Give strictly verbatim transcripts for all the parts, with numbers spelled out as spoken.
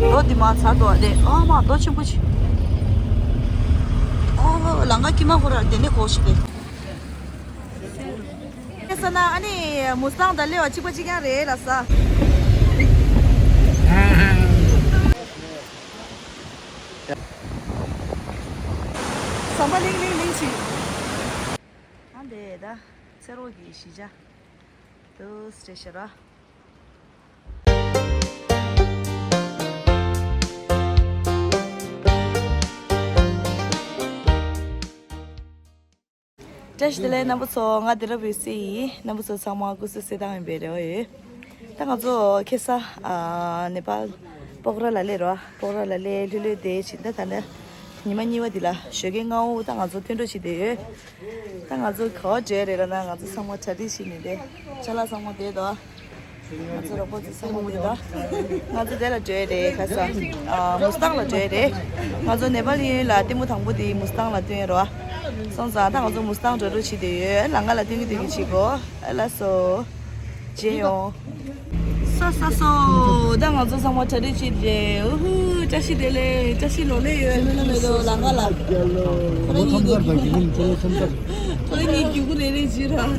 རྡོ་འདི་མ་ཚར་དོ་དེ། ཨ་མ་རྡོ་ཆེན་པོ་ཆེ། ཨོ་ལང་ཀ་ཀི་མ་ཧོ་ར་དེ་ནི་གོ་ཤི་དེ། ཁེ་ས་ན་ཨ་ནི་མུ་སི་ཏང་དང་སླེ་བ་གཅིག་པ་གཅིག་རྐྱང་རེད་ལ་ས། ཟམ་པ་ལིང་ལིང་ལིང་ཆི། ཨ་འདེ་ད་ཚེ་རོགས་ཀྱི་གཞིས་ཆགས་དུ་སྟེ་ཤ་ར། བཀྲ་ཤིས་བདེ་ལེགས་རྣམ་པ་ཚོ། ང་དེ་རབ་རི་སི་ཡིན། རྣམ་པ་ཚོ་ཚང་མ་སྐུ་གཟུགས་གསལ་ཐང་ཡིན་པའི་རེ་བ་ཡོད། ད་ང་ཚོ་ཁེ་ས་ཨ་ནེ་པཱལ་པོག་ར་ལ་སླེབས་རོ། པོག་ར་ལ་སླེབས་ལྷོད་ལྷོད་བསྡད་ཕྱིན། ད་ད་ནི་ཉི་མ་གཉིས་པ་འདི་ལ་ཞོགས་ཀའི་སྔ་པོ་ད་ང་ཚོ་ཐོན་འགྲོ་བྱེད་བསྡད་ཡོད། ད་ང་ཚོ་ག་པར་འགྲོ་ཡ་རེད་ལབ་ན། ང་ཚོ་ཚང་མ་གྲ་སྒྲིག་བྱས་ནས་བསྡད། ཅ་ལག་ཚང་མ་བསྡད་དོ། ང་ཚོ་རོགས་པ་ཚོ་ཚང་མ་བསྡད་དོ། ང་ཚོ་དེ་ལ་འགྲོ་ཡ་རེད། ག་ས་ཨ་མུ་སི་ཏང་ལ་འགྲོ་ཡ་རེད། ང་ཚོ་ནེ་པཱལ་ཡུལ་ལ་ལྟད་མོ་དང་པོ་དེ་མུ་སི་ཏང་ལ་སྟོན་ཡ་རོ། སོང་ཙང་ད་ང་ཚོ་མུ་སི་ཏང་འགྲོ་འགྲོ་བྱེད་བསྡད་ཡོད། ལམ་ཁ་ལ་སྟོན་གྱི་སྟོན་གྱི་བྱེད་གོ། ཨ་ལ་སོ། རྗེས་ཡོང་། སོ་སོ་སོ། ད་ང་ཚོ་ཚང་མ་གྲ་སྒྲིག་བྱས་རེད། ཨུ་ཧུ། བཀྲ་ཤིས་བདེ་ལེགས། བཀྲ་ཤིས་ལོ་ལེགས་ཡོད། མེད་ལ་མེད་དོ་ལམ་ཁ་ལ། ཁོ་རང་གཉིས་ཀྱི། ཁོ་རང་གཉིས་རྒྱུག་རེ་རེ་བྱེད་ར།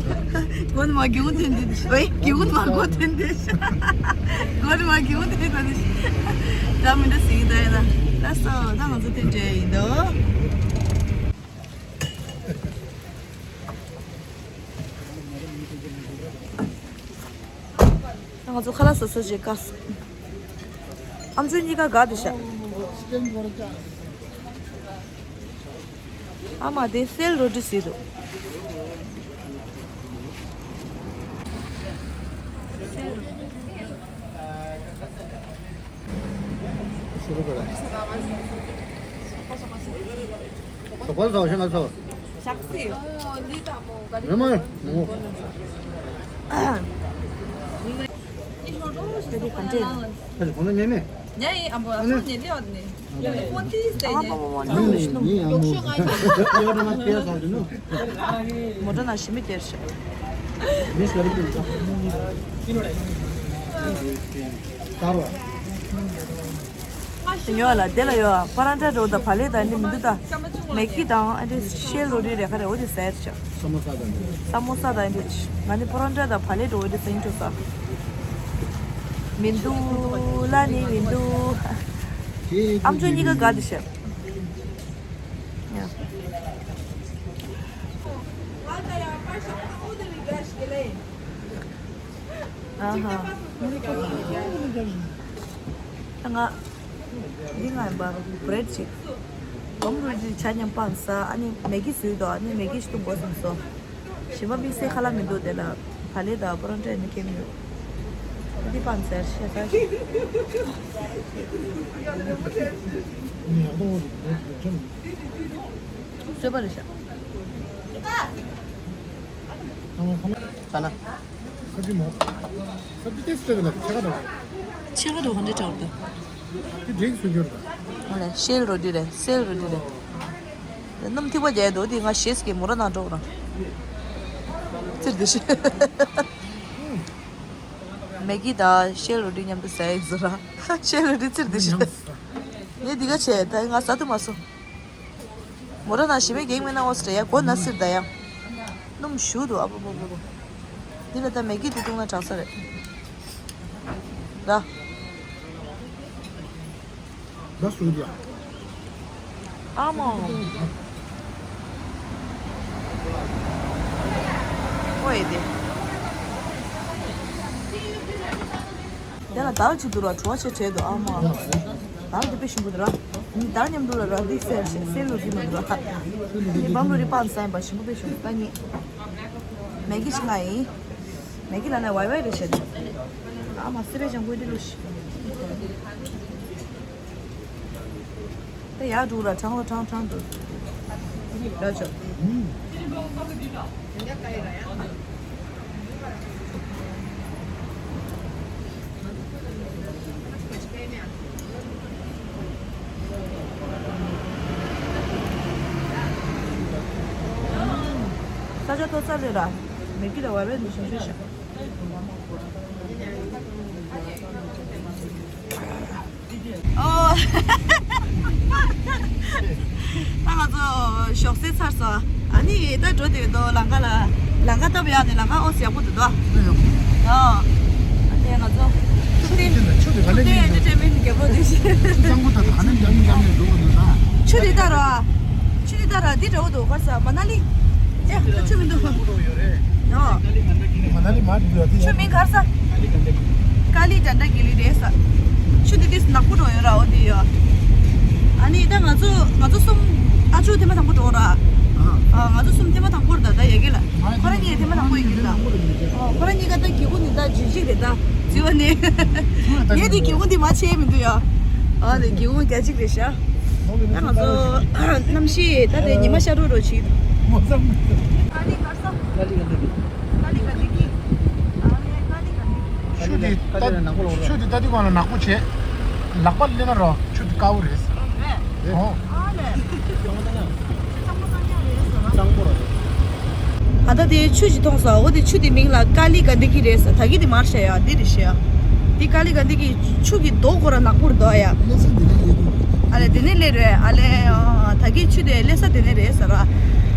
མགོ་ནས་མར་རྒྱུག་འཐེན་དེ། ཨོའི་རྒྱུག་མར་མགོ་འཐེན་དེ། མགོ་ནས་མར་རྒྱུག་འཐེན་དེ། ད་མི་འདྲ་ཟིག་ད་ཡིན་ན། ལགས་སོ། ད་ང་ཚོ་དེ་འདྲ་ཡིན་དོ། ང་ཚོ་ཁ་ལག་ཟ་ས་ཅིག་བཀག་སོང་། ཨམ་ཅོག་གཉིས་ཀ་དགའ་འདུག་ཤག་ཨ་མ་དེ་སེལ་རོ་ཏི་ཟེར་འདུག་ཞོགས་པ་བཟང་ཞིག་ང་ཚོ། ཞག་སི། ཡོད་མ་ཡོད། ད་དེ་ག་འདྲས། ད་དེ་གོང་ན་ཉལ་མེད། ཉལ་ཡིན། ཨ་མོ་ཨ་མོ་ཉལ་ལེ་ཨ་ནི། ཕོན་ཏི་སྟེ་ཉལ། ཨ་མོ་མོ་ཉལ་ནི་ཨ་མོ། ཡོད་ན་ཁྱེད་ཟ་དུ་ནུ། མོ་ཊ་ནང་ཞི་མི་སྟེར་ཤག་མི་སྐར་གྱི་ད་རོ། ཉོ་ལ་དེ་ལ་ཡོད། པ་རན་ཏྲ་འགྲོ་ད་བ་ལེ་ད་འདི་མི་འདུག་ད། མེ་གི་དང་ཨ་འདི་ཤེལ་རོ་ཏི་རེ་ཁ་རེ་འོ་དེ་ཟེར་ཆ། ས་མོ་ས་དང་འདི། ས་མོ་ས་དང་འདི། ང་ནི་པ་རན་ཏྲ་དང་བ་ལེ་འགྲོ་འོ་དེ་ཟེར་འགྲོ་ས། མི་འདུག་ལ་ནི་མི་འདུག་ཨམ་ཅོག་གཉིས་ཀ་དགའ་འདི་ཤ། ཡ། ཨ་ཧ། ད་ང་། འདི་ང་ཡིན་པ། བྷི་རེད་ཅིག་སྦོམ་རུ་ཅིག་ཆ་མཉམ་སྤངས་ས། ཨ་ནི་མེ་གི་བཟོས་དོ། ཨ་ནི་མེ་གི་ཞིག་བཏུང་དགོས་བསམ་སོང་། ཞིམ་པ་དམིགས་བསལ་ཁ་ལག་མི་འདུག་དེ་ལ་བ་ལེ་དང་པ་རན་ཏྲ་ནི་ཁྱད་མི་འདུག་འདི་སྤངས་ཟེར་བཤད་ས་ཞིག་བཟོས་པ་རེད་ཤག་ས་ན། ས་བཅུ་མོ། ས་བཅུ་ཏེ་སི་ཏེ་ལ་ཆེ་ག་དང་། ཆེ་ག་དང་ག་འདྲ་འདྲ་བོ་དང་། དེ་འགྲིག་སུ་འགྱུར་དང་། ཨ་ལས་ཤེལ་རོ་ཏི་རེད། སེལ་རོ་ཏི་རེད། སྣུམ་ཐིགས་པ་རྒྱག་འདུག་དེ་ང་ཞེས་ཀྱི་མོ་ར་ནང་འགྲོ་རང་། ཙིར་དེ་ཤི། མེ་གི་དང་ཤེལ་རོ་ཏི་མཉམ་དུ་ཟ་ཡི་བཟོ་ར། ཤེལ་རོ་ཏི་ཙིར་དེ་ཤི། ངས་འདི་ག་བྱས་ད་ང་ཟ་ཐུབ་མ་སོང་། མོ་ར་ནང་ཞི་མི་གེགས་མེད་ན་འོ་སི་ཏྲ་ཡ་གོ་ན་སིར་ད་ཡ། སྣུམ་ཞུ་འདུག་ཨ་པོ་པོ་པོ་པོ། འདི་ལ་ད་མེ་གི་དེ་བཏུང་ན་དྲག་ས་རེད། ར། ད་སུ་རེད་ཡ། ཨ་མ། ཨོ་ཡེ་དེ། དེ་ལ་དར་གཅིག་འདུག་ར། བྲོ་བ་ཆེ་བྲལ་འདུག་ཨ་མ། དར་འདི་དཔེ་ཞིམ་པོ་འདུག་ར། དར་མཉམ་དུ་ལ་ར་འདི་སེལ་སེལ་ལོ་ཟི་མ་འདུག་ར། འདི་བམ་ལོ་རི་པང་སེམས་པ་ཞིམ་པོ་དཔེ་ཞིམ་པོ་ད་ནི། མེ་གི་ཞིག་ང་ཡིན། མེ་གི་ལ་ན་ཝའི་ཝའི་རེ་བྱེད་འདུག་ཨ་མ་སི་པེ་ཅང་ཀུན་འདི་ལོ་ཞིག་ད་ཡར་འགྲོ་ར་གྲང་ལ་གྲང་གྲང་འགྲོ། ར་ཅོ། ས་ཆ་མཐོ་ས་རེད་ར། མེ་གི་ལ་ཝའི་ཝའི་འདི་ཞིམ་ཤོས་ཤ། ད་ང་ཚོ་ད་ལྟ་ལ་ཡོད་ར། ཨོ། ད་ང་ཚོ་ཞོགས་ཟས་ཚར་སོང་། ཨ་ནི་ད་འགྲོ་དེ་དོ་ལམ་ཁ་ལ། ལམ་ཁ་སྟབས་ཡག་ནས་ལམ་ཁ་ཨོ་ཡག་པོ་འདུག་དོ། ཨོ། ཨ་དེ་ང་ཚོ་ཐུབ་བསྟན། ཆུ་དེ་ག་ལེ་ཐུབ་བསྟན་ཨེན་ཊར་ཊེན་མེན་ཊི་རྒྱལ་པོ་དེ་བཞིན། གཙང་པོ་དང་ད་ནི་འཇམ་འཇམ་ནས་འགྲོ་དགོས་འདུག་ད། ཆུ་དེ་ལྟ་ར། ཆུ་དེ་ལྟ་ར་འདི་འདྲ་བོ་འདུག་གར་ས་མ་ན་ལི། ཨེ་ད་ཆུ་མི་འདུག་ཨོ། མ་ན་ལི་མ་འདུག་ཡ་དེ་ཆུ་མིང་གར་ས། ཀ་ལི་དན་ད་གི་ལི་རེད་ས། ཆུ་དེ་དེ་ནག་པོ་འགྲོ་ཡོད་ར་འོ་དེ་ཡོད། ཨ་ནི་ད་ང་ཚོ་ང་ཚོ་གསུམ། ཨ་ཆུ་ཐེངས་མ་དང་པོ་འགྲོ་ར། ཨ་ང་ཚོ་གསུམ་ཐེངས་མ་དང་པོ་རེད་ད་ད་ཡ་གི་ལ། ཁོ་རང་གཉིས་ཐེངས་མ་དང་པོ་ཡིན་གྱི་ལ། ཨོ་ཁོ་རང་གཉིས་ཀ་ད་སྒེའུ་ཁུང་ནི་ད་འཇིགས་འཇིགས་རེད་ད། བརྩི་བ་ནི། ངས་དེ་སྒེའུ་ཁུང་འདི་མ་ཕྱེ་མི་འདུག་ཡ། ཨ་དེ་སྒེའུ་ཁུང་རྒྱ་གཅིག་རེད་ཤག་ད་ང་ཚོ་གནམ་གཤིས་ད་དེ་ཉི་མ་ཤར་རོ་རོ་ཅིག་མོ་ཙམ་མི་འདུག་ཀ་ལི་གར་ས། ཀ་ལི་ག་འདི་གི། ཀ་ལི་ག་འདི་གི། ཨ་ལེ་ཀ་ལི་ག་འདི་གི། ཆུ་དེ་ཀ་ལི་ལ་ནག་པོ་ལོག་ར། ཆུ་དེ་ད་དེ་གང་ལ་ནག་པོ་བྱས། ལག་པ་ལེན་ན་རོ་ཆུ་དེ་དཀར་པོ་རེད། ཨོ་རེད། ཨོ། ཨ་ལེ། གཙང་པོ་གཙང་རྐྱང་རེད་ཟེར་རོ། གཙང་པོ་ར་རེད། ཨ་ད་དེ་ཆུ་ཞིག་མཐོང་སོང་། འོ་དེ་ཆུ་དེ་མིང་ལ་ཀ་ལི་ག་འདི་གི་རེད་ཟེར། ད་གི་དེ་མར་ཤ་ཡ་འདི་རེད་ཤ་ཡ། འདི་ཀ་ལི་ག་འདི་གི་ཆུ་གི་མདོག་ཁོ་ར་ནག་པོ་རེད་དོ་ཡ། ཨ་ལེ་དེ་ནས་སླེབས་རེད། ཨ་ལེ་ཨ་ད་གི་ཆུ་དེ་སླེབས་ས་དེ་ནས་རེད་ཟེར་ར།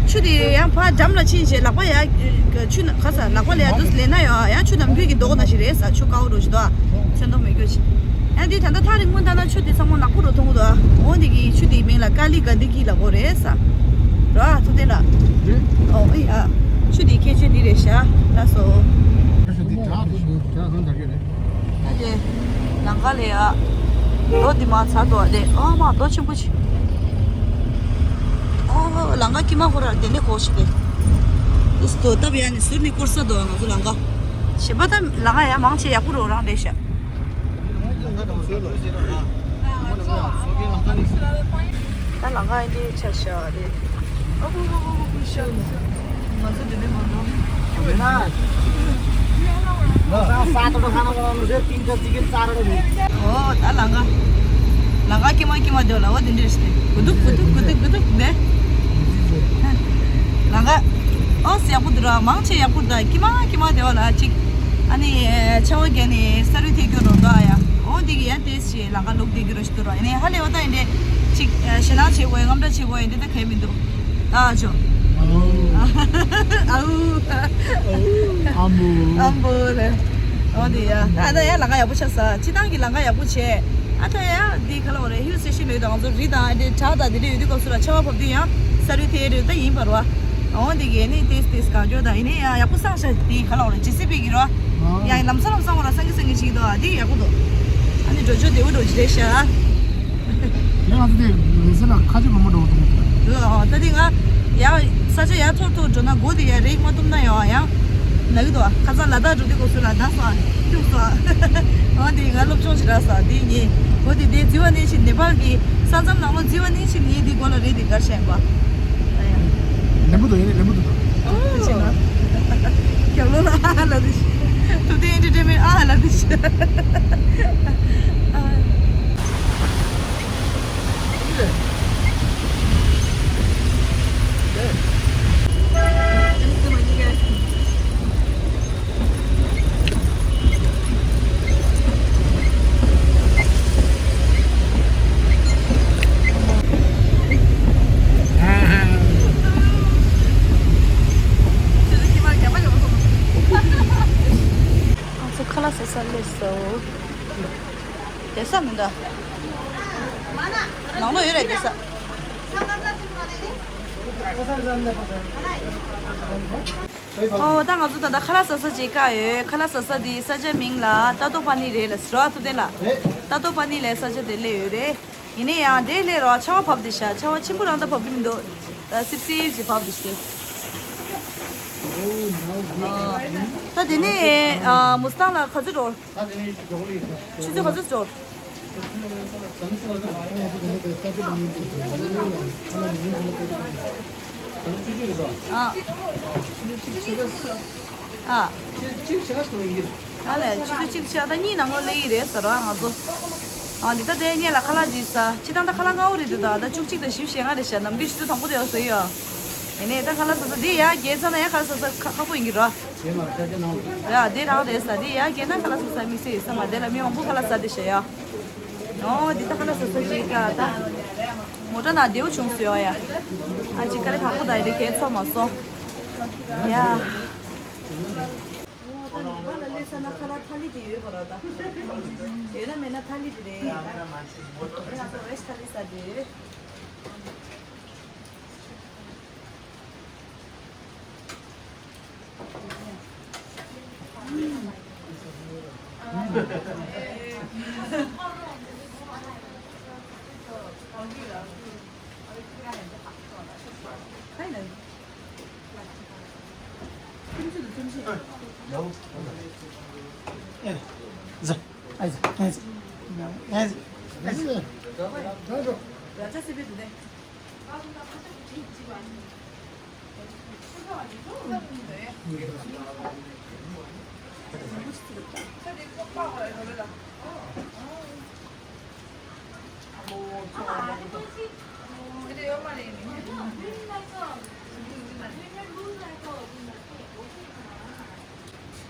ཆུ་དེ་ཡང་ཕར་འགྲམ་ལ་ཕྱིན་བྱས་ལག་པ་ཡ་ཆུ་ན་ག་ས་ལག་པ་ལ་ཡ་དུས་ལེན་ན་ཡ་ཡང་ཆུ་ནམ་རྒྱུན་གི་མདོག་ན་ཞིག་རེད་ཟེར། ཆུ་དཀར་པོ་རུ་ཞིག་དོ། ཚོན་མདོག་མེད་རྒྱུ་ཞིག་ཡང་འདི་ད་ལྟ་ཐག་རིང་མོ་ལྟ་ན་ཆུ་འདི་ཚང་མ་ནག་པོ་རུ་མཐོང་གི་འདུག་འོ་འདི་གི་ཆུ་འདི་མིང་ལ་ཀ་ལི་ག་འདི་གི་ལ་གོ་རེད་ས། ར་ཐུབ་བསྟན་ལ། འདི། ཨོ་ཨི་ཨ། ཆུ་འདི་ཁྱད་ཆོས་འདི་རེད་ཤག་ལགས་སོ། ཆུ་འདི་བྲག་འདི་བྲག་གང་དར་གྱི་རེད། ད་དེ། ལམ་ཁ་ལ་ཡ། རྡོ་འདི་མ་ཚར་འདུག་དེ་ཨ་མ་རྡོ་ཆེན་པོ་ཆེ། ཨོ་ལམ་ཁ་དཀྱིལ་མ་ཁོ་ར་དེ་ནས་གོ་ཤི་དེ། ཨིས་དོ་སྟབས་ཡ་ནི་ཟུར་ནས་བསྐོར་ས་འདུག་ང་ཚོ་ལམ་ཁ། གཞན་པ་ད་ལམ་ཁ་ཡ་མང་ཆེ་ཡག་པོ་རོ་རང་རེད་ཤག་ད་ལམ་ཁ་འདི་ཆ་བཞག་རེད། ཨ་ཁུ་ཁུ་ཁུ་ཁུ་ཤ་ཤ་རེད། ཨ་ཁུ་ཁུ་ཁུ་ཁུ་ཤ་ཤ། ང་ཚོ་འདི་ནས་མ་འགྲོ། ཡིན་ན། ལོ་ས་ས་ཏོ་ཁ་ན་མ་རོ་ཟེར་ཏིང་ཏ་ཙི་གིན་ཙ་ར་རེད། ཨོ་ད་ལམ་ཁ། ལམ་ཁ་ཀྱེ་མ་ཀྱེ་མ་དེ་ལ་འོ་དེ་འདྲ་ཞིག་དེ། གུ་དུག་གུ་དུག་གུ་དུག་གུ་དུག་ནས། ལམ་ཁ། ཨོ་ཡག་པོ་འདུག་ར། མང་ཆེ་ཡག་པོ་འདུག་ཀྱེ་མ་ཀྱེ་མ་དེ་བ་ལ་ཅིག་ཨ་ནི་ཆར་པ་བརྒྱབ་ནས་ས་རུད་ཐེབས་རྒྱུ་རོ་འདུག་ཨ་ཡ། འོ་འདི་གི་ཡ་ཏེས་ཞེས་ལམ་ཁ་ལུག་བསྡད་རྒྱུ་རོ་ཞིག་འདུག་ར། ཡིན་ནའི་ཧ་ལས་བ་ད་ཡིན་ནའི་ཅིག་ཞེད་སྣང་བྱེད་དགོས་ཡ་རྔམ་སྐྲག་བྱེད་དགོས་ཡ་འདི་ད་གལ་མི་འདུག་ཨ་ཅོ། ཨའུ། ཨའུ། ཨ་མོ། ཨ་མོ་ལེ། འོ་དེ་ཡ། ད་ད་ཡ་ལམ་ཁ་ཡག་པོ་ཆགས་ས། སྤྱིར་བཏང་གི་ལམ་ཁ་ཡག་པོ་བྱས། ཨ་ད་ཡ་འདི་ག་ལ་བ་རེད། ཧིལ་སི་ཊེ་ཤན་ལོས་དང་ང་ཚོ་རི་དང་ཨ་འདྲེ་བྲག་དང་དེ་འདྲ་ཡོད་དུས་སྐབས་སུ་ལ་ཆར་པ་བབས་དུས་ཡང་ས་རུད་ཐེབས་རེད་ད་ཡིན་པ་རེད་བ། འོ་འདི་གི་ནི་ཏེས་ཏེས་གང་མགྱོགས་དང་ཡིན་ནའི་ཡ་ཡག་པོ་བསྲངས་ཤག་འདི་ག་ལ་བ་རེད། ཇེ་སི་བི་གི་རེད་བ། ཡ་ལམ་སང་ལམ་སང་བ་ར་སང་གི་སང་གི་ཅིག་འདུག་ཨ་འདི་ཡག་པོ་འདུག་ཨ་ནི་འགྲོ་ཆོག་བདེ་པོ་འགྲོ་ཅི་རེད་ཤག་ཡང་ང་ཚོ་དེ་རེས་གཟའ་ལ་ཁ་ཆེ་བུ་མོ་འགྲོ་བ་དང་། ལ་ཨོ་ད་དེ་ང་ཡང་ས་ཆ་ཡར་མཐོ་མཐོ་འགྲོ་ན་མགོ་དེ་ཡར་རེག་མ་ཐུབ་ན་ཡང་ཡང་ན་གི་འདུག་ཁ་སང་ལ་དྭགས་འགྲོ་དུས་སྐབས་སུ་ལ་ད་སོང་ཁྱུག་སོང་། ཨོ་དེ་ང་སློབ་སྦྱོང་ཞིག་རག་སོང་། དེ་ངས་འོ་དེ་དེ་རྫི་བ་ནས་ཕྱིན་ནེ་པཱལ་གི་ས་མཚམས་ནང་ལོགས་རྫི་བ་ནས་ཕྱིན་ངས་དེ་མགོ་ལ་རེག་དེ་གར་བཤད་པ། ལེན་པོ་དོ་ཡིན་ལེན་པོ་དོ་དོ། ཨོ་ཅི་ན། རྒྱབ་ལོགས་ལ་ཨ་ལ་དེ་ཤི། ཐུབ་བསྟན་ཨེན་ཊར་ཊེན་མེན་ཊི་ཨ་ལ་དེ་ཤི། ང་ཚོ་ཁ་ལག་ཟ་ས་སླེབས་སོང་། བསྡད་ས་མི་འདུག་ནང་ལོགས་ཡོད་རེད་བསྡད་ས། ཨོ་ད་ང་ཚོ་ད་ལྟ་ཁ་ལག་ཟ་ས་ཅིག་བཀག་ཡོད། ཁ་ལག་ཟ་ས་དེ་ས་ཆ་མིང་ལ་ཏ་ཏོ་པ་ནི་རེད་ལ་ཟེར་བ། ཐུབ་བསྟན་ལ། ཏ་ཏོ་པ་ནི་ལ་ས་ཆ་དེ་སླེབས་ཡོད་རེད། ཡིན་ནའི་ཡང་དེ་སླེབས་རོགས་ཆར་པ་བབས་བསྡད་ཤག་ཆར་པ་ཆེན་པོ་རང་ད་བབས་ཀྱི་མི་འདུག་ད་སིབ་སིབ་ཅིག་བབས་བསྡད་ཤག་ད་དེ་ནས་མུ་སི་ཐང་ལ་ག་ཚོད་འགྲོ། ཆུ་ཚོད་ག་ཚོད་འགྲོ། ཨ། ཨ། ཨ་ལས་ཆུ་ཚོད་གཅིག་ཆགས་ད་གཉིས་ནང་ལོགས་སླེབས་ཀྱི་རེད་ཟེར་བ་ང་ཚོ། ཨ་འདི་ད་དེ་སྔོན་ལ་ཁ་ལག་ཅིག་ཟ། སྤྱིར་བཏང་ད་ཁ་ལག་སྔ་པོ་རེད་འདུག་ད་ད་བཅུ་གཅིག་དང་བཞི་བཅུ་ཞེ་ལྔ་རེད་ཤག་ནམ་རྒྱུན་ཆུ་ཚོད་དང་པོ་དེ་ཡོད་ཟེར་ཡོད། ཡིན་ནའི་ད་ཁ་ལག་ཟ་ས་འདི་ཡར་བརྒལ་ཚར་ན་ཡང་ཁ་ལག་ཟ་ས་ཁག་པོ་ཡིན་གྱི་རེད། ཡ་འདི་རང་རེད་ཟ། འདི་ཡར་བརྒལ་ན་ཁ་ལག་ཟ་ས་དམིགས་བསལ་ཡོད་ས་མ་རེད། དེ་ལ་མི་མང་པོ་ཁ་ལག་ཟ་བསྡད་ཤག་ཡ། ཨོ་འདི་ད་ཁ་ལག་ཟ་ས་ཅིག་ག་ད། མོ་ཊ་ནང་བདེ་བོ་བྱུང་སོང་ཡ། ཨ་ཅིག་ཀ་རེ་ཁག་པོ་ད་ཡི་རེ་གས་ཚོ་མ་སོང་། ཡ། ཨོ་ད་ནང་པ་ལ་སླེབས་ས་ན་ཁ་ལག་ཐ་ལི་དེ་ཡོད་པ་ར་ད། ཡོད་ན་མེད་ན་ཐ་ལི་དེ་རེད། ང་ཚོ་བེ་ཇི་ཐ་ལི་ཟ་དེ།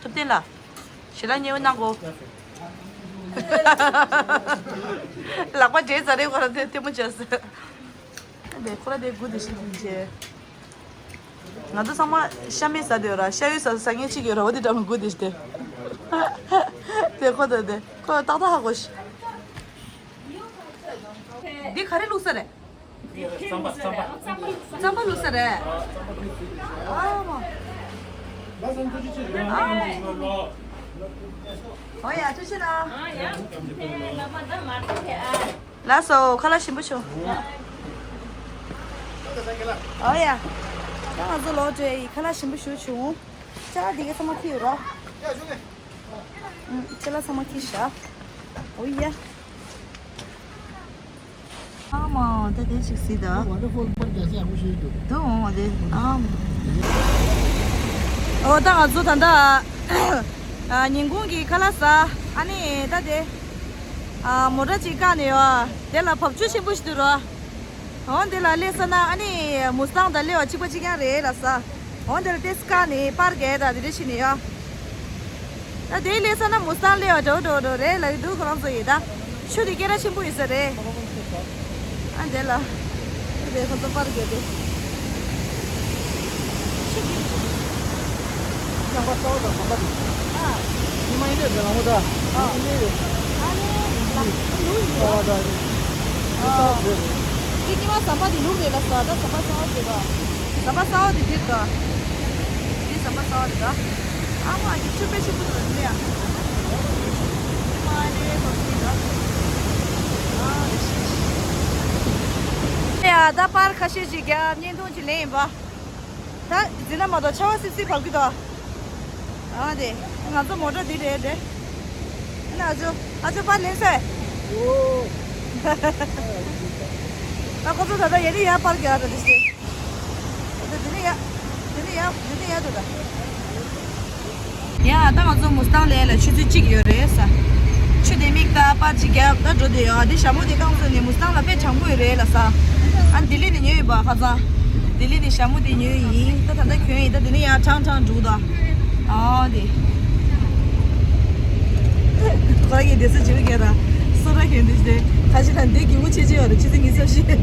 ཐུབ་བསྟན་ལགས། ཞལ་ལག་མཉེས་པོ་གནང་གོ། ལག་པ་འདྲེས་ཙ་རེ་ཁོ་རང་དེ་ལྟད་མོ་བྱས་ཟེར། དེ་ཁོ་ར་དེ་དགུ་དེ་ཤི་དེ་བྱས། ང་ཚོ་ཚང་མ་ཤ་མེད་ཟ་དེ་ཡོད་ར། ཤ་ཡོད་ཟ་ཟ་མཁན་གཅིག་ཡོད་ར། འོ་དེ་འདྲ་མི་དགུ་དེ་ཤི་དེ། དེ་ཁོ་དེ་དེ་ཁོ་ཏག་ཏག་ཧ་གོ་ཤི། འདི་ག་རེ་བླུགས་ས་རེད། རྩམ་པ་རྩམ་པ། རྩམ་པ་བླུགས་ས་རེད། ཨ་མ། ཨ། ཨོ་ཡ་ཐུགས་རྗེ་གནང་། ལགས་སོ་ཁ་ལག་ཞིམ་པོ་བྱུང་། ཨོ་ཡ། ད་ང་ཚོ་ལོག་འགྲོ་ཡི། ཁ་ལག་ཞིམ་པོ་ཞིག་བྱུང་། ཅ་ལག་འདི་ག་ཚང་མ་ཁྱེར་ཡོད་ར། ཅ་ལག་ཚང་མ་ཁྱེར་བཞག་ཨོ་ཡ། ཨ་མ་ད་དེ་ཞིག་སྲིད་ད། ཝ་ཊར་ཕོལ་པར་རྒྱ་ཆེ་ཡག་པོ་ཞིག་འདུག་འདུག་འོང་དེ་ཨ་མ། ཨོ་ད་ང་ཚོ་ད་ལྟ་ཨ་ཉིན་གུང་གི་ཁ་ལག་ཟ། ཨ་ནི་ད་དེ་ཨ་མོ་ཊ་ཅིག་བཀག་ནས་ཡོད། དེ་ལ་བབས་ཆུ་ཆེན་པོ་ཞིག་འདུག་རོ། འོ་འདི་ལ་སླེབས་ས་ན་ཨ་ནི་མུ་སི་ཏང་དང་སླེབས་པ་གཅིག་པ་གཅིག་རྐྱང་རེད་ལབ་ས། འོ་འདི་ལ་ཏེ་སི་ཀ་ནི་པར་གས་དང་དེ་འདྲ་ཞིག་ནི་ཡོད། ད་དེའི་སླེབས་ས་ན་མུ་སི་ཏང་སླེབས་པ་འདྲ་བོ་འདྲ་བོ་འདྲ་བོ་རེད་ལབ་ཀྱི་འདུག་ཁོ་རང་ཚོ་ཡིས་ད། ཆུ་དེ་སྐད་གྲགས་ཆེན་པོ་ཡིན་ས་རེད། ཨ་འདི་ལ། དེ་ཁོ་ཚོ་པར་གས་དེ། རྣམ་པ་གསར་པ་དང་ཟམ་པ་དེ། ཉི་མ་ཡིན་ནས་རང་ངོ་ད། ཨ་ནི་ལ་ལུག་ཡིན་པ། ཨ་ད་ནི་གསར་པ་རེད། འདི་ཉི་མ་ཟམ་པ་དེ་ལུག་རེད་ལ་ཟ། ད་ཟམ་པ་གསར་པ་རེད་ད། ཟམ་པ་གསར་པ་དེ་འདིར་ད། འདི་ཟམ་པ་གསར་པ་རེད་ད། ཨ་མ་འདི་ཆུ་དཔེ་ཆེན་པོ་འདུག་ལ་འདི་ཡ། ཨ་ནི་ཁོ་ཚོ་འདི་ད། ཨ་ཡ་ད་པར་ཁ་ཤས་ཅིག་བརྒྱབ་བརྙན་ཐུང་ཅིག་ལེན་ཡིན་པ། ད་འཛིན་ན་མ་གཏོགས་ཆར་པ་སིབ་སིབ་བབས་ཀྱི་འདུག་ཨ་དེ་ང་ཚོ་མོ་ཊ་འདི་རེད་དེ། ཨ་ནི་ཨ་ཅོ་ཨ་ཅོ་པར་ལེན་སོང་། ཨ་ཁོ་ཚོ་ད་ལྟ་ཡ་ནི་ཡར་པར་རྒྱག་ར་དེ་སྟེ། ད་དེ་ནི་ཡ་དེ་ནི་ཡ་དེ་ནི་ཡ་དེ་ད། ཡ་ད་ང་ཚོ་མུ་སི་ཏང་ལ་ལ་ཆུ་ཚོད་གཅིག་ཡོད་རེད་ས། ཆུ་དེ་མིག་ལྟ་པར་ཅིག་བརྒྱབ་ད་འགྲོ་དེ་ཡོད། ཨ་དེ་ཞྭ་མོ་དེ་བཏང་སོང་ནས་མུ་སི་ཏང་ལ་དཔེ་དྲང་པོ་ཡོད་རེད་ལ་ས། ཨ་ལྡི་ལི་ནས་ཉོས་ཡོད་པ་ཁ་སང་། ལྡི་ལི་ནས་ཞྭ་མོ་དེ་ཉོས་ཡིན། ད་ད་ལྟ་གྱོན་ཡིན། ད་དེ་ནས་ཡར་ཀྲང་ཀྲང་འགྲོ་ད། ཨ་དེ། ཁོ་རང་གིས་བསྡད་ས་བྱེད་པ་གས་ར། སོ་ར་གྱོན་དེ་ཞིག་དེ། ཁ་ཤས་ད་འདི་སྒྱུག་པོ་ཆེ་ཆེ་ཡོད་རེད། ཆུ་ཚོད་ཉི་ཤུ་རྩ་བཞི།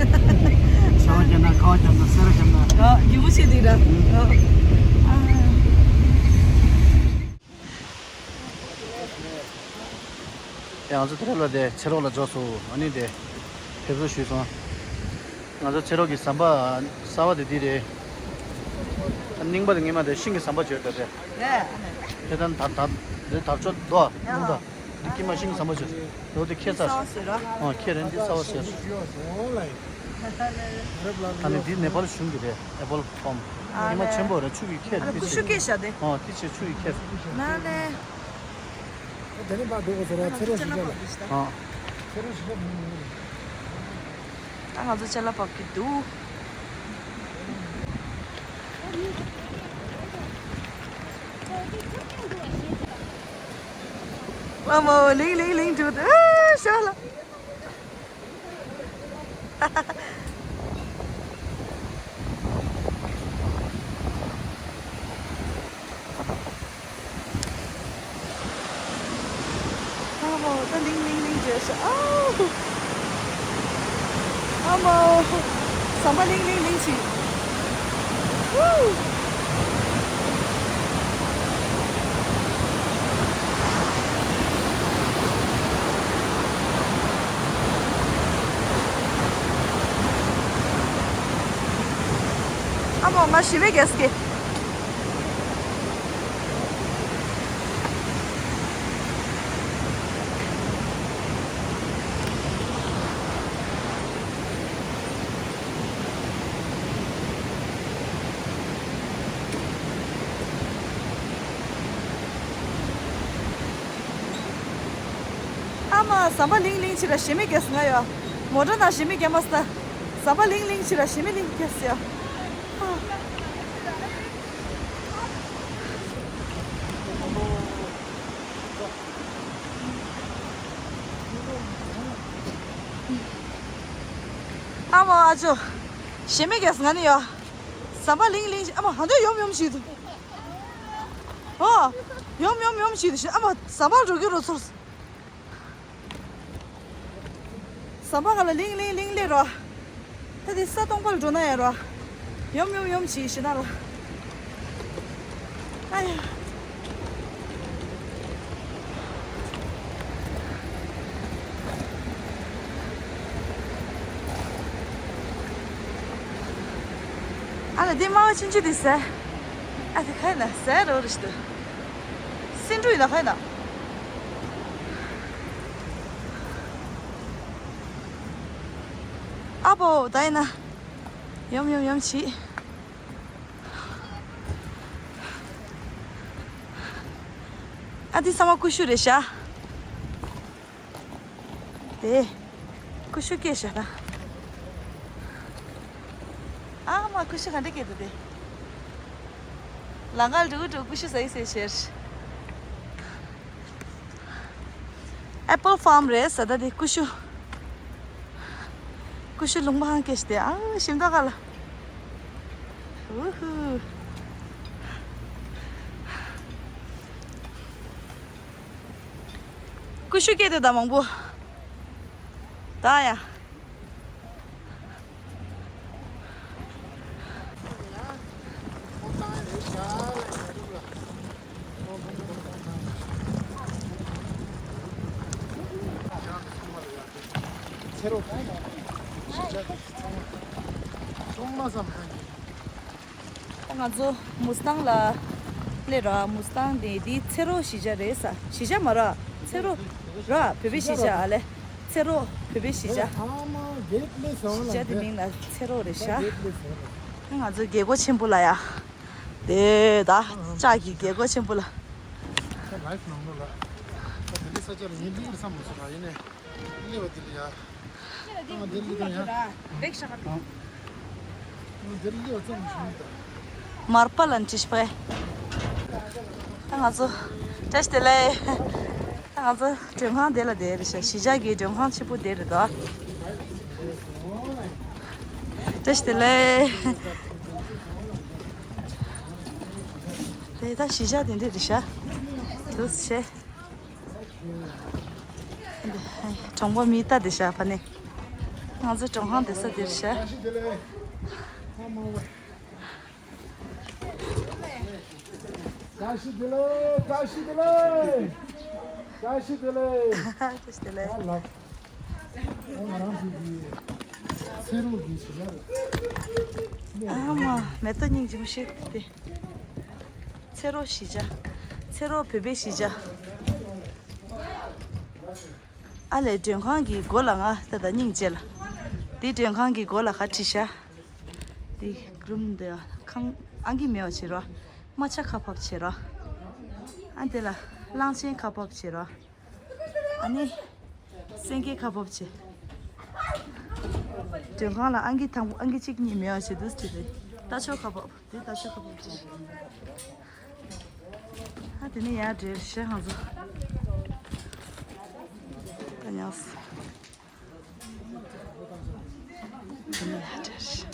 ཤ་བ་གྱོན་ན་ཁ་བ་གྱོན་ན་སེ་ར་གྱོན་ན། ཨ་སྒྱུག་པོ་ཆེ་དེ་ར། ཨ། ཨ། ཡ་ང་ཚོ་དེ་རིང་ལ་དེ་ཚེ་རོགས་ལ་འབྱོར་སོང་། ཨ་ནི་དེ་ཕེབས་བསུ་ཞུས་སོང་། ང་ཚོ་ཚེ་རོགས་ཀྱི་ཟམ་པ་གསར་པ་དེ་འདི་རེད། རྙིང་པ་དེ་སྔོན་མ་དེ་ཤིང་གི་ཟམ་པ་བརྗོད་དོ་དེ། རེད། དེ་ད་ད་དེ་དར་ལྕོག་དོ་སྙུང་དོ། འདི་དཀྱིལ་མ་ཤིང་གི་ཟམ་པ་བརྗོད་དོ་དེ་ཁྱེད་ས། གསར་པ་ཟེར་རོ། ཨོ་ཁྱེད་རེད། འདི་གསར་པ་ཟེར། ད་ནི་འདི་ནེ་པཱལ་གཞུང་གི་རེད། ཨེ་པལ་ཕོམ། ཨ་ཉི་མ་ལེ། ཆེན་པོ་རེད། ཆུ་གི་ཁྱེད་ཨ་རེད། ཀུ་ཤུ་སྐད་བཞག་དེ། ཨོ་དེ་ཆེ་ཆུ་གི་ཁྱེད། ན་ལེ། དེ་ནི་པ་འགྲོ་དགོས་ཟེར་བ་ཚེ་རོགས་ཞིག་ལ། ཨ། ཚེ་རོགས་ཞིག་ལ་མི་ཉུང་རེད། ད་ང་ཚོ་ཅ་ལག་ཕབ་ཀྱི་འདུག་ཨ་མ་ལིང་ལིང་ལིང་འགྲོ་འདུག་ཨ་ཤ་ལ། ཨ་མ་ད་ལིང་ལིང་ལིང་བྱས་ཤག་ཨའུ། ཨ་མའོ། ཟམ་པ་ལིང་ལིང་ལིང་བྱེད། ཧུ། ཨ་མའོ། ང་ཞི་མི་རྒྱག་གི། ཨ་མ། ཟམ་པ་ལིང་ལིང་བྱེད་ར་ཞི་མི་རྒྱག་ང་ཡོད། མོ་ཊ་ནང་ཞི་མི་རྒྱག་མ་ས། ཟམ་པ་ལིང་ལིང་བྱེད་ར་ཞི་མི་ལིང་རྒྱག་ཡོད། ཨ་མ། ཨ་ཅོ། ཞི་མི་རྒྱག་ང་ནི་ཡོད། ཟམ་པ་ལིང་ལིང་བྱེད། ཨ་མ། ཧ་འདོད་ཡོམ་ཡོམ་བྱེད་འདུག་ཨོ། ཡོམ་ཡོམ་ཡོམ་བྱེད་འདུག་ཨ་མ། ཟམ་པ་འགྲོ་གི་རོ་ཚོར། ཟམ་པ་ག་ལ་ལིང་ལིང་ལིང་ལེ་རོ། ད་དེ་ས་སྟོང་པར་འགྲོ་ན་ཡ་རོ། ཡོམ་ཡོམ་ཡོམ་བྱེད་ཤི་ན་ལ། ཨ་ཡ། ཨ་ལ་དེ་དམར་བ་ཆུང་ཆུང་དེ་ཟེར། ཨ་དེ་ཁ་ཡིན་ན་ཟེར་རོ་རེ་ཞིག་ཏུ། སེ་འབྲུ་ཡིན་ན་ཁ་ཡིན་ན། ཨ་པོ་ད་ཡིན་ན། ཡོམ་ཡོམ་ཡོམ་བྱེད། ཨ་འདི་ཚང་མ་ཀུ་ཤུ་རེད་ཤག་དེ། ཀུ་ཤུ་སྐྱེས་ཤག་ད། ཨ་མ། ཀུ་ཤུ་ག་འདྲ་སྐྱེས་འདུག་དེ། ལ་ང་འགྲོ་འགྲོ་ཀུ་ཤུ་ཟ་ཡི་ཟེར་བྱས། ཨེ་པལ་ཕཱམ་རེད་ཟེར། ད་དེ་ཀུ་ཤུ། ཀུ་ཤུ་ལུང་པ་ཧང་སྐད་ཤི་དེ། ཨ། ཤིང་ཏོག་ག་ལ། ཝུ་ཧུ། ཀུ་ཤུ་སྐྱེས་དེ་ད་མང་པོ། ད་ཡ། ཚེ་རོགས་གང་ཡང་ཞིག་ཆ་ཚང་མ་ཙམ་ཧ་གི། ད་ང་ཚོ་མུས་ཏང་ལ་སླེབས་ར། མུས་ཏང་དེ་འདི་ཚེ་རོགས་གཞིས་ཆགས་རེད་ས། གཞིས་ཆགས་མ་ར། ཚེ་རོགས་ར། བོད་པའི་གཞིས་ཆགས་ཨ་ལེ། ཚེ་རོགས་བོད་པའི་གཞིས་ཆགས། གཞིས་ཆགས་དེ་མིང་ལ་ཚེ་རོགས་རེད་ཤག་ད་ང་ཚོ་རྒྱལ་སྒོ་ཆེན་པོ་ལ་ཡ། དེ་ད་ལྕགས་ཀྱི་རྒྱལ་སྒོ་ཆེན་པོ་ལ། ད་ལའིབ་ནང་ལོགས་ལ། ད་དེ་འདྲའི་ས་ཆ་ལ་ངས་འདི་ཡིན་བསམ་མ་སོང་ང་། ཡིན་ནའི། སླེབས་པ་དེ་ལ་ཡ། ཨ་མ་དེ་སླེབས་དང་ཡ། ཨ་མ་དེ་སླེབས་པ་ཙམ་བྱུང་ད། མར་པ་ལ་འདྲི་ཤི་པས། ད་ང་ཚོ། བཀྲ་ཤིས་བདེ་ལེགས། ད་ང་ཚོ་མགྲོན་ཁང་དེ་ལ་བསྡད་རེད་ཤག་གཞིས་ཆགས་ཀྱི་མགྲོན་ཁང་ཆེན་པོ་དེ་རེད་དོ། བཀྲ་ཤིས་བདེ་ལེགས། དེ་ད་གཞིས་ཆགས་དེ་འདྲ་རེད་ཤག་འདུག་སེ། གྲོང་པ་མི་ལྟ་དེ་ཤག་ཕ་ནས། ང་ཚོ་མགྲོན་ཁང་བསྡད་ས་དེར་ཤག་བཀྲ་ཤིས་བདེ་ལེགས། བཀྲ་ཤིས་བདེ་ལེགས། བཀྲ་ཤིས་བདེ་ལེགས། བཀྲ་ཤིས་བདེ་ལེགས། ཨ་ལགས། ཨ་ང་རང་ཚོ་གི་ཚེ་རོགས་ཀྱི་གཞིས་ཆགས་རེད། ཨ་མ། མེ་ཏོག་སྙིང་རྗེ་མོ་ཞིག་སྟེ། ཚེ་རོགས་གཞིས་ཆགས། ཚེ་རོགས་བོད་པའི་གཞིས་ཆགས། ཨ་ལས། མགྲོན་ཁང་གི་སྒོ་ལ་ང་ད་ལྟ་སྙིང་རྗེ་ལ། འདི་མགྲོན་ཁང་གི་སྒོ་ལ་ག་བྲིས་ཤག་འདི་རུམ་འདི་ཁང་ཨང་ཀི་མེད་པ་བྱེད་རོགས། རྨ་བྱ་ཁ་ཕབ་བྱེད་རོགས། ཨ་འདི་ལ་གླང་ཆེན་ཁ་ཕབ་བྱེད་རོགས། ཨ་ནི། སེང་གེ་ཁ་ཕབ་བྱེད། མགྲོན་ཁང་ལ་ཨང་ཀི་དང་པོ་ཨང་ཀི་གཅིག་གཉིས་མེད་པ་བྱེད་དུས་དེ་རེད། རྟ་མཆོག་ཁ་ཕབ། དེ་རྟ་མཆོག་ཁ་ཕབ་བྱེད། ཨ་དེ་ནས་ཡར་འགྲོ་ཤག་ང་ཚོ། ད་ཉལ་སོང་། དེ་ནས་ཡར་འགྲོ་ཤག་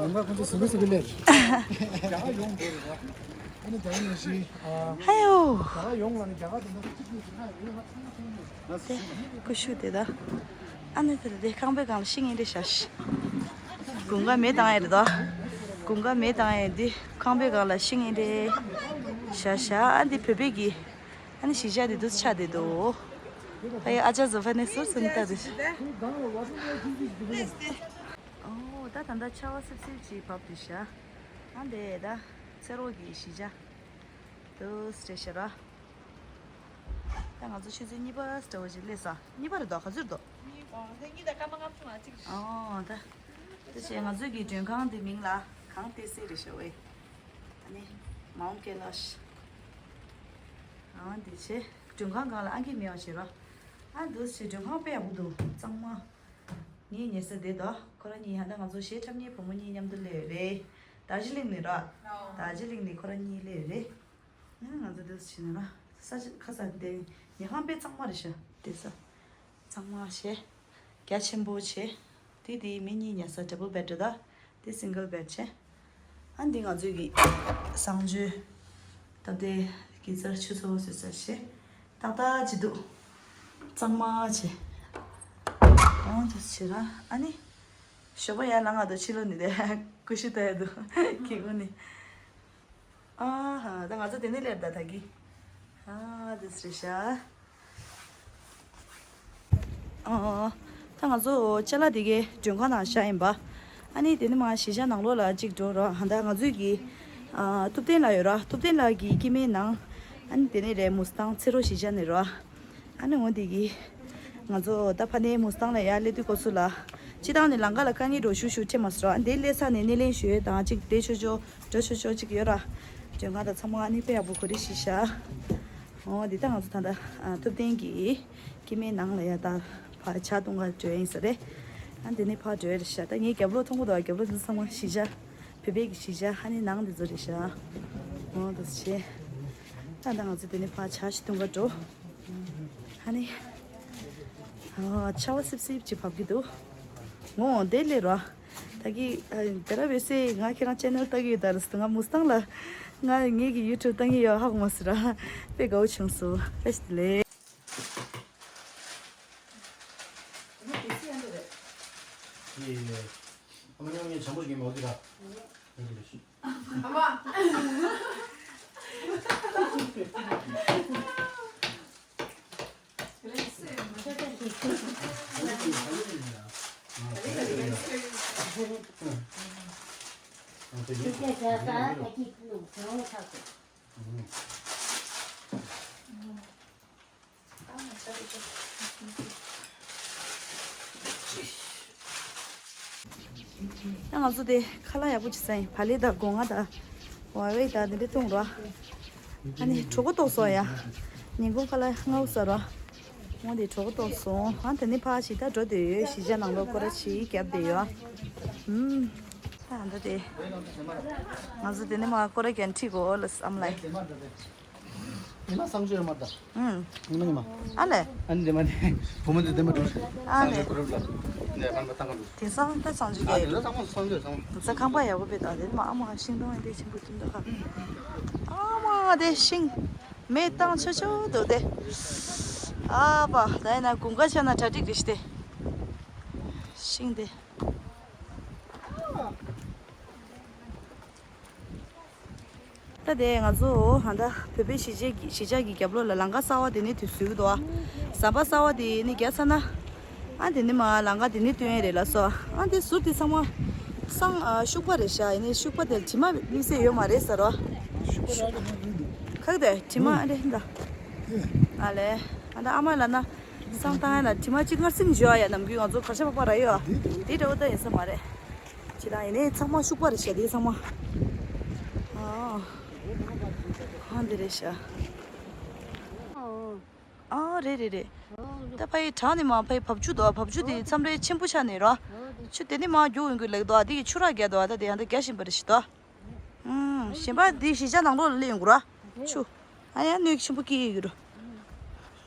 ང་ཁོང་ཚོ་ཟུར་ཟུར་ལས། རྒྱ་གར་ཡོང་འགྲོ་རེད་བ། ཨ་ནི་རྒྱ་གར་ཡོང་ཞིག་ཨ། ཧ་ཡོ། རྒྱ་གར་ཡོང་ལ་ནི་རྒྱ་གར་དེ་འདྲ་གཅིག་གཉིས་ཟེར་ན་ཡོད་ན་ཚང་མ་ཚང་མ། ཀུ་ཤུ་དེ་ད། ཨ་ནི་དེ་དེ་ཁང་པའི་སྒང་ལ་ཤིང་ཡིན་རེད་ཤག་དགུན་ཁ་མེ་བཏང་ཡས་རེད་ད། དགུན་ཁ་མེ་བཏང་ཡས་འདི་ཁང་པའི་སྒང་ལ་ཤིང་ཡིན་རེད། ཤག་ཤག་ཨ་འདི་བོད་པའི་གི་ཨ་ནི་གཞིས་ཆགས་དེ་འདུག་ཆགས་བསྡད་འདུག་ཕ་ཡི་ཨ་ཅག་ཟོ་ཕ་ནི་ཟུར་ཟུར་ནི་ལྟ་དུས། ཨོ་ད་ད་ལྟ་ཆར་པ་སིབ་སིབ་ཅིག་བབས་འདུག་ཤག་ཨ་འདི་ད་ཚེ་རོགས་ཀྱི་གཞིས་ཆགས་འདུག་སེ་རེད་ཤག་ར། ད་ང་ཚོ་ཆུ་ཚོད་གཉིས་པ་འདྲ་བོ་ཅིག་སླེབས་ས། གཉིས་པ་རེད་དོ། ག་ཚོད་རེད་དོ། གཉིས་པ། ད་གཉིས་དང་སྐར་མ་ལྔ་བཅུ་ང་གཅིག་རེད། ཨོ་ད། ད་ཆེ་ང་ཚོའི་གི་མགྲོན་ཁང་དེ་མིང་ལ་གངས་ཏི་སེ་རེད་ཤག་ཝེ། ཨ་ནི་Mount Kailash། ཨ་འདི་ཆེ། མགྲོན་ཁང་སྒང་ལ་ཨང་ཀི་མེད་པ་བྱེད་རོགས། ཨ་འདུག་སེ་མགྲོན་ཁང་དཔེ་ཡག་པོ་འདུག་གཙང་མ། ངའི་ཉལ་ས་དེ་དོ། ཁོ་རང་གཉིས་ཧ་ད་ང་ཚོ་གཞས་འཁྲབ་མཁན་བུ་མོ་གཉིས་མཉམ་དུ་སླེབས་ཡོད་རེད། དར་ཇི་ལིང་ནས་ར། དར་ཇི་ལིང་ནས་ཁོ་རང་གཉིས་སླེབས་ཡོད་རེད། ང་ཚོ་འདུག་སེ་ཕྱིན་ན་ར། ས་ཆ་ཁ་ས་དེ་ཉལ་ཁང་དཔེ་གཙང་མ་རེད་ཤག་དེ་ས་གཙང་མ་བྱས། རྒྱ་ཆེན་པོ་བྱས། དེ་དེ་མི་གཉིས་ཉལ་ས་double bed རེད་ད། དེ་single bed བྱས། ཨ་འདི་ང་ཚོའི་གི་གསང་སྤྱོད་སྟབས་བདེ་གི་རྩར་ཆུ་ཚོད་བཟོས་ཚར་བྱས། ཏག་ཏག་ཅིག་འདུག་གཙང་མ་བྱས། ཨོ་འདུག་སེ་བྱས་ར། ཨ་ནི་ཞོགས་པ་ཡར་ལངས་ང་དང་ཕྱི་ལོགས་ནས་དེ་ཀུ་ཤུ་ལྟ་ཡ་འདུག་ཁྱེད་ངོ་ནས། ཨ་ཧ། ད་ང་ཚོ་དེ་ནས་སླེབས་ད་ད་གི་ཨ་དེ་སུ་རེད་ཤག་ཨ། ད་ང་ཚོ་ཅ་ལག་དེ་གའི་མགྲོན་ཁང་ནང་བཞག་ཡིན་པ། ཨ་ནི་དེ་ནས་མར་གཞིས་ཆགས་ནང་ལོགས་ལ་གཅིག་འགྲོ་རོགས། ད་ང་ཚོའི་གི་ཨ་ཐུབ་བསྟན་ལགས་ཡོད་ར། ཐུབ་བསྟན་ལགས་ཀྱི་སྐྱེ་དམན་ནང་། ཨ་ནི་དེ་ནས་རེད། མུ་སི་ཐང་ཚེ་རོགས་གཞིས་ཆགས་ནས་རོ། ཨ་ནི་འོ་དེ་གི་ང་ཚོ་ད་ཕ་ནས་མུ་སི་ཐང་ལ་ཡར་སླེབས་དུས་སྐབས་སུ་ལ། སྤྱིར་བཏང་ནས་ལམ་ཁ་ལ་དཀའ་ངལ་འདྲ་བོ་ཞུ་ཞུ་འཕྲད་མ་སོང་། ཨ་འདི་སླེབས་ས་ནས་སྣེ་ལེན་ཞུ་ཡས་དང་གཅིག་བསྡད་ཆོག་ཆོག་འགྲོ་ཆོག་ཆོག་གཅིག་ཡོད་ར། མགྲོན་ཁང་དང་ཚང་མ་ཨ་ནི་དཔེ་ཡག་པོ་གོ་སྒྲིག་ཞིག་བཞག་ཨོ་འདི་ད་ང་ཚོ་ད་ལྟ་ཨ་ཐུབ་བསྟན་གྱི་སྐྱེ་དམན་ནང་ལ་ཡ་ད་ཕར་ཇ་འཐུང་ག་འགྲོ་ཡིན་ས་རེད། ཨ་འདི་ནས་ཕར་འགྲོ་ཡ་རེད་ཤག་ད་ངའི་རྒྱབ་ལོགས་མཐོང་གི་འདུག་རྒྱབ་ལོགས་འདི་ཚང་མ་གཞིས་ཆགས། བོད་པའི་གི་གཞིས་ཆགས་ཨ་ནི་ནང་འདི་ཚོ་རེད་ཤག་ཨོ་འདུག་སེ་བྱས། ད་ད་ང་ཚོ་འདི་ནས་ཕར་ཇ་ཞིག་འཐུང་ག་འགྲོ། ཨ་ནི། ཨ་ཆར་པ་སིབ་སིབ་ཅིག་བབས་ཀྱི་འདུག་ངོ་དེ་སླེབས་རོ། ད་གི་ཨ་དེ་ར་བས་སེ་ང་ཁྱེད་རང་ཆེ་ནལ་ལྟ་གི་ཡོད་ད་རེད་ཟེར། ང་མུ་སི་ཐང་ལ་ང་ངེད་ཀྱི་ཡུ་ཊུབ་ལྟ་གི་ཡོད། ཧ་གོ་མ་སོང་ར། དཔེ་དགའ་བོ་བྱུང་སོང་། བཀྲ་ཤིས་བདེ་ལེགས། ཨ་མ། ད་ང་ཚོ་དེ་ཁ་ལག་ཡག་པོ་ཅིག་ཟ་ཡིན། བག་ལེབ་དང་སྒོ་ང་དང་ཝ་ཝེ་དང་དེ་འདྲ་བཏུང་རོགས། ཨ་ནི་གྲོད་ཁོག་ལྟོགས་སོང་ཡ། ཉིན་གུང་ཁ་ལག་ལྔ་བོ་ཟ་རོགས། འོ་དེ་གྲོད་ཁོག་ལྟོགས་སོང་། ཨ་དེ་ནས་ཕར་ཞིག་ད་འགྲོ་བསྡད་ཡོད། གཞིས་ཆགས་ནང་ལོགས་སྐོར་ར་ཞིག་བརྒྱབ་བསྡད་ཡོད། ཨུམ། ད་ད་དེ། ང་ཚོ་དེ་ནས་མར་སྐོར་ར་རྒྱག་ཁྲིད་དགོས་ལ་བསམ་ལ། ཉི་མ་གསང་སྤྱོད་མ་ད། ཨུམ། ཉི་མ་ཉི་མ། ཨ་ལས། ཨ་ནི་དེ་མ་དེ། བུ་མོ་དེ་དེ་མ་འགྲོ། ཨ་ལས། གསང་སྤྱོད་གུ་རུབ་ལ། ནས་ཕན་པ་བཏང་ག་འགྲོ། དེང་སང་ད་གསང་སྤྱོད་ཨ་རྒྱག་དེ་ལ་ཚང་མ་གསང་སྤྱོད་ཚང་མ། ས་ཁང་པ་ཡག་པོ་དཔེ་དང་དེ་མ་ཨ་མ་ཤིང་སྡོང་དེ་ཆེན་པོ་དེ་འདྲ་ཧ། ཨ་མ་དེ་ཤིང་། མེ་བཏང་ཆོག་ཆོག་འདུག་དེ། ཨ་པ་ད་ཡིན་ན་དགུན་ཁ་ཆགས་ན་གྲ་སྒྲིག་རེད་ཤི་དེ། ཤིང་དེ། ད་དེ་ང་ཚོ་ཧ་ད་བོད་པའི་གཞིས་ཆགས་ཀྱི་གཞིས་ཆགས་ཀྱི་རྒྱབ་ལོགས་ལ་ལམ་ཁ་གསར་པ་དེ་ནི་དུས་ཟོས་ཀྱི་འདུག་ཨ། ཟམ་པ་གསར་པ་དེ་ནི་རྒྱག་ཚར་ན། ཨ་དེ་ནི་མ་ལམ་ཁ་དེ་ནི་སྟོན་ཡས་རེད་ལ་སོ། ཨ་དེ་ཟུར་དེ་ཚང་མ་སང་ཨ་ཤུག་པ་རེད་ཤག་ཡིན་ནའི་ཤུག་པ་དེར་དྲི་མ་དམིགས་བསལ་ཡོད་མ་རེད་ཟེར་རོ། ཁག་དེ་དྲི་མ་ཨ་རེད་ད། ཨ་ལས། ཨ་ད་ཨ་མ་ལ་ན། སང་བཏང་ཡ་ལ་དྲི་མ་གཅིག་སྔར་སེང་བཞོ་ཡ་ནམ་རྒྱུན་ང་ཚོ་གར་ཤ་པག་པ་ར་ཡོད། དེ་འདྲ་བོ་ད་ཡིན་ས་མ་རེད། ཅི་ད་ཡིན་ནའི་ཚང་མ་ཤུག་པ་རེད་ཤག་དེ་ཚང་མ། ཨ་ཨ་འདི་རེད་ཤག་ཨ་རེད་རེད་རེད། ད་ཕ་ཡི་བྲག་ནས་མ་ཕ་ཡི་བབས་ཆུ་དོ། བབས་ཆུ་དེ་མཚམས་རེ་ཆེན་པོ་ཆགས་ནས་རོ། ཆུ་དེ་ནས་མ་རྒྱུག་ཡོང་གི་ལེགས་དོ། དེ་གི་ཆུ་རགས་རྒྱག་དོ། ད་དེ་ཡང་ད་རྒྱག་བཞིན་པ་རེད་ཤག་དོ། ཨུམ། གཞན་པ་འདི་གཞིས་ཆགས་ནང་ལོགས་ལ་སླེབས་ཡོང་དགོས་ར། ཆུ། ཨ་ཡ་སྣོད་ཆེན་པོ་སྐྱེས་ཡོད་ར།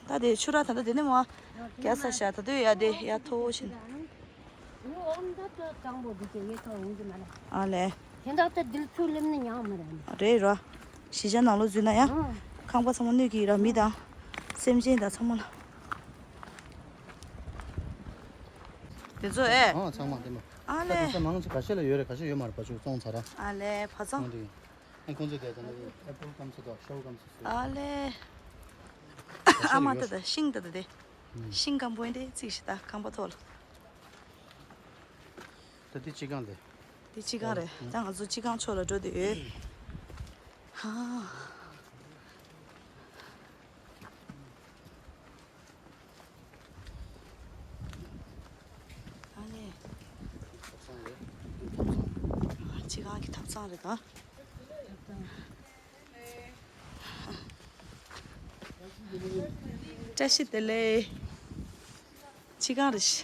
ད་དེ་ཆུ་ར་ད་ལྟ་དེ་ནས་མ། རྒྱ་ས་ཤ་ད་དུས་ཡ་དེ་ཡ་མཐོ་བོ་ཕྱིན། ཡོ་ཨོམ་ད་ད་གཙང་པོ་འདི་གི་ཡེ་ཐོག་འོང་གི་མ་རེད། ཨ་ལས། དེ་འདྲ་ད་དིལ་ཚུལ་ལེམ་ནི་ཉག་མ་རེད། རེད་ར། གཞིས་ཆགས་ནང་ལོགས་འཛུལ་ན་ཡང་། ཨང་། ཁང་པ་ཚང་མ་གནོད་ཀྱི་ར། མི་དང་། སེམས་ཅན་དང་ཚང་མ་ལ། དེ་ཚོ་ཨེ། ཨང་། ཚང་མ་དེ་མ། ཨ་ལས། ད་དེ་ཚོ་མང་ཆེ་ཁ་ཤས་ལ་ཡོད་རེད། ཁ་ཤས་ཡོད་མ་རེད། བ་ཕྱུགས་བཙོང་ཚར་ར། ཨ་ལས། བ་ཚང་། ཨང་། དེ་ཨ་ཁོང་ཚོས་དེ་ད་ནི་ཨེ་པལ་སྐམ་ས་དང་ཤའུ་སྐམ་ས་སུ། ཨ་ལས། ཁ་ཤས་ཨ་མ་ཡོད་ད་རེད། ད་ཤིང་ད་ད་དེ། ཨང་། ཤིང་སྐམ་པོ་ཡིན་དེ་ཚིག་ཤི་ད་ཁང་པ་ཐོག་ལ། ད་འདི་སྤྱི་ཁང་དེ། འདི་སྤྱི་ཁང་རེད། ཨང་། ད་ང་ཚོ་སྤྱི་ཁང་ཕྱོགས་ལ་འགྲོ་འདོད་ཡོད། ཧ། ཨ་ནི། ཐབ་ཚང་རེད། འདི་ཐབ་ཚང་། སྤྱི་ཁང་གི་ཐབ་ཚང་རེད་ད། བཀྲ་ཤིས་བདེ་ལེགས། སྤྱི་ཁང་རེད་ཤག་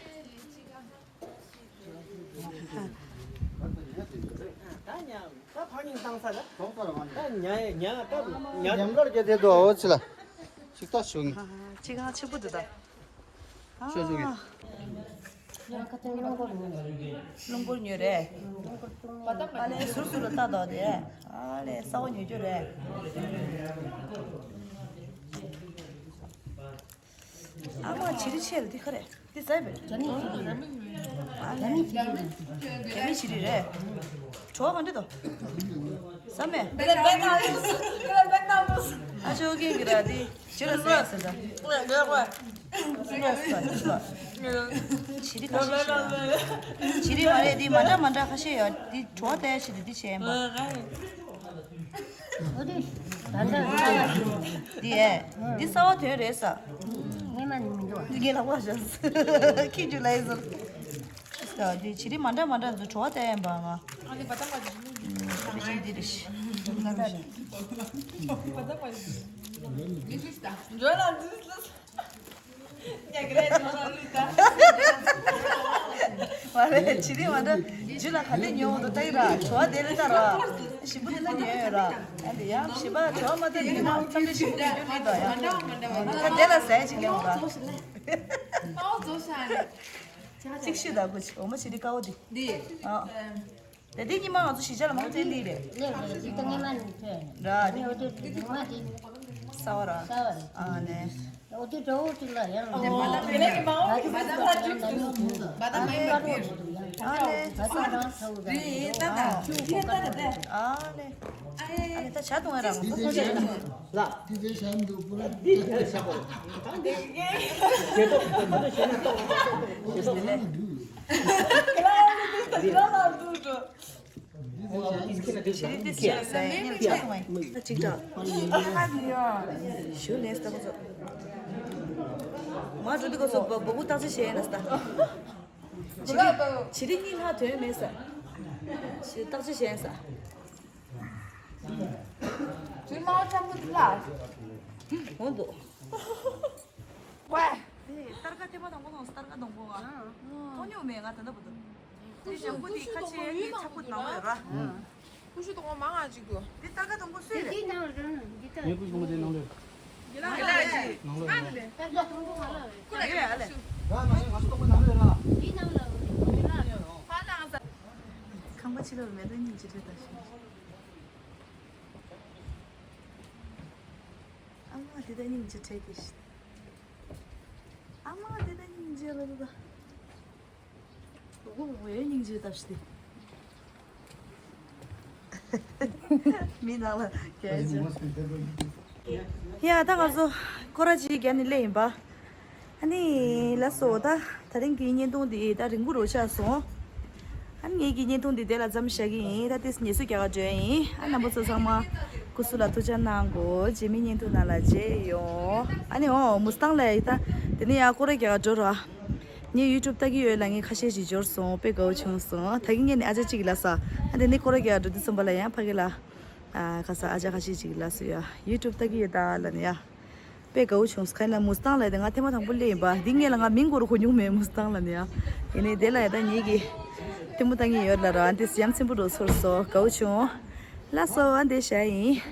ད་ཉ་ད་ཕར་ཉིན་བཏང་ས་ལ། ད་ཉ་ཉ་ད་ཉ། ཉམས་དགའ་རྒྱ་དེ་དོ་འོ་ཚི་ལ། ཅིག་ད་ཞུ་ངེ། སྤྱི་ཁང་ཆེན་པོ་འདུག་ད། ཤོད་ཤོད་ཀྱི། རླུང་བུར་ཉོས་རེད། ཨ་ལས་ཟུར་ཟུར་ལ་ལྟ་དོ་དེ། ཨ་ལས་ས་བོན་ཉོ་རྒྱུ་རེད། ཨ་མ་བྱི་རི་ཆེ་ལ་འདི་ག་རེད། འདི་ཟ་བས། ཨ་ལས། རྒྱ་མི་བྱི་རི་རེད། བྲོ་བ་ག་འདྲ་འདུག་ཟ་མེད། ཨ་ཅོ་ཀེ་གི་ར་འདི། ཇི་ལ་སེ་སེ་ད། ཇི་ལ་སེ་སེ། ཇི་ལ་སེ་སེ། ཇི་ལི་ཁ་ཤས་ཤིག་ཡོད། ཇི་ལི་མ་རེད་འདི་མ་འདྲ་མ་འདྲ་ཁ་ཤས་ཡོད། འདི་བྲོ་བ་ལྟ་ཡ་ཞིག་འདི་འདི་བྱས་ཡིན་པ། འོ་དེ། ད་ལྟ་འདི་ཨེ། འདི་གསར་བ་དོན་རེད་ས། ངས་མ་ནི་མི་འདུག་འདི་ངས་ལག་པ་བཞག་ཁྱི་རྒྱུ་ལ་ཡིན་ཟེར། ད་འདི་ཇི་ལི་མ་འདྲ་མ་འདྲ་འདི་བྲོ་བ་ལྟ་ཡ་ཡིན་པ་ང་། ཨ་ནི་བ་ད་མ་འདི་ཞིག་འདི་རེད་ཤི། ང་ད་ནི། བ་ད་མ་འདི་ཞིག་འགྲོ་ལ་འདི། མ་རེད་ཇི་ལི་མ་འདྲ། ཇི་ལ་ག་ལེ་ཉོ་འོ་དོ་ཏའི་ར་བྲོ་བ་དེ་ལེ་ད་ར། ཞིམ་པོ་དེ་ལ་ཉོ་ཡོད་ར། ཨ་འདི་ཡང་ཞིམ་པ་བྲོ་བ་མ་ད་ནི་ན་ཐམ་ལེ་ཞིམ་པོ་ཉོ་ནི་ད་ཡང་། ད་དེ་ལ་ཟས་ཅིག་ལེ་འོ་ར། ཅིག་ཤི་ད་གོ་ཅི་འོ་མ་ཇི་ལི་ཀ་འོ་དེ། འདི། ཨ། དེ་དེ་ཉི་མ་ང་ཚོ་གཞིས་ཆགས་ལ་མང་ཆེ་ལི་རེད། ལེ་རེད་འདི་ད་ངེས་མ་ནི་ཐོན། ར་དེ། ངེས་འོ་དེ་དེ་ཉི་མ་དེ། ས་བ་ར། ས་བ་རེད། ཨ་ནེ། འོ་དེ་འགྲོ་འོ་དེ་ལ་ཡང་། འོ་དེ་ལ་ཡང་། ཨ་ནེ། ཨ་ནེ། ཨ་ནེ། ད་ཆ་དུང་ཨ་ར་ང་ཚོ་ཁོ་ཆ་ལ། ལ། དེ་ཚེ་ཤམ་དུ་པུ་ར། དེ་ཚེ་ཤམ་དུ། དེ་ཚེ་ཤམ་དུ། ཝེ། དེ་སྟར་ཀ་ཐེངས་མ་དང་པོ་དང་སྟར་ཀ་དང་པོ་ང་། མཐོང་མྱོང་མེད་ང་ད་ལྟ་བར་དུ། དེ་ཞང་པོ་དེ་ཁ་ཆེ་དེ་ཆག་པོ་ནང་ལ་ཡོད་ར། ཀུ་ཤུ་དང་པོ་མང་ང་ཅིག་འདུག་དེ་སྟར་ཀ་དང་པོ་སུས་རེད། དེ་ནང་རང་འདི་ལྟར། ངའི་ཀུ་ཤུ་དང་པོ་དེ་ནང་ལ་ཡོད། ཡིན་ལ་ཡིན་ལ་ཡིན། ནང་ལ་ཡོད། སྟར་ཀ་དང་པོ་ང་ལ་རེད། ཀུ་ལ་ཡོད་ཨ་ལེ། ང་ང་ང་ཚོ་ལྟོགས་པ་ནང་ལ་ཡོད་ར། དེ་ནང་ལ་ཡོད་ལ། ཁང་པ་ཕྱི་ལོགས་མེ་ཏོག་སྙིང་རྗེ་བྲོས་ད་ཞིག་ཨ་མ་དེ་ལྟར་སྙིང་རྗེ་བྲལ་གྱི་ཤི། ཨ་མ་དེ་ལྟར་སྙིང་རྗེ་ལ་རུ་ད། ལུ་གུ་བའི་སྙིང་རྗེ་ལྟ་ཞི་སྟེ། མི་ནང་ལ་གས་ཅི། ཡ་ད་ང་ཚོ་སྐོར་ར་ཅིག་རྒྱབ་ནས་སླེབས་ཡིན་པ། ཨ་ནི་ལགས་སོ། ད་ད་རིང་གི་བརྙན་ཐུང་འདི་ད་རིང་པོ་རུ་ཆགས་སོང་། ཨ་ནི་ངེད་ཀྱི་བརྙན་ཐུང་འདི་དེ་ལ་མཚམས་བཞག་གི་ཡིན། ད་ཏིས་ཉེ་སུ་རྒྱ་གར་འགྲོ་ཡ་ཡིན། ཨ་རྣམ་པ་ཚོ་ཚང་མ་སྐུ་གཟུགས་ལ་ཐུགས་ཅག་གནང་གོ། རྗེས་མའི་བརྙན་ཐུང་ནང་ལ་མཇལ་ཡོང་། ཨ་ནི་འོ་མུ་སི་ཏང་ལ་ཡི་ད་དེ་ནས་ཡ་སྐོར་ར་རྒྱ་གར་འགྲོ་ར། ངས་ཡུ་ཊུབ་ལྟ་གི་ཡོད་ལ་ངས་ཁ་ཤས་ཤིག་འབྱོར་སོང་། དཔེ་དགའ་བོ་བྱུང་སོང་། ད་གིན་ངས་ནི་ཨ་ཅག་གཅིག་གིས་ལབ་ས། ཨ་དེ་ནས་ཁོ་ར་རྒྱ་གར་འགྲོ་དུས་ཙམ་པ་ལ་ཡང་ཕ་གི་ལ། ཨ་ཁ་ས་ཨ་ཅག་ཁ་ཤས་ཅིག་གིས་ལབ་སོང་ཡ། ཡུ་ཊུབ་ལྟ་གི་ཡོད་ད་ལབ་ནས་ཡ། དཔེ་དགའ་བོ་བྱུང་སོང་། ཁ་ཡིན་ལ་མུ་སི་ཏང་ལ་དེ་ང་ཐེངས་མ་དང་པོ་སླེབས་ཡིན་པ། འདི་སྔོན་ལ་ང་མིང་གོ་རུ་གོ་མྱོང་མེད་མུ་སི་ཏང་ལབ་ནས་ཡ། ཡིན་ནའི་དེ་ལ་ཡ་ད་ངེད་ཀྱིས་ལྟད་མོ་ལྟ་གི་ཡོད་ལབ་ར། ཨ་དེ་ཡ་མཚན་པོ་འགྲོ་ཚོར་སོང་། དགའ་བོ་བྱུང་། ལགས་སོ་ཨ་དེ་བཞག་ཡིན།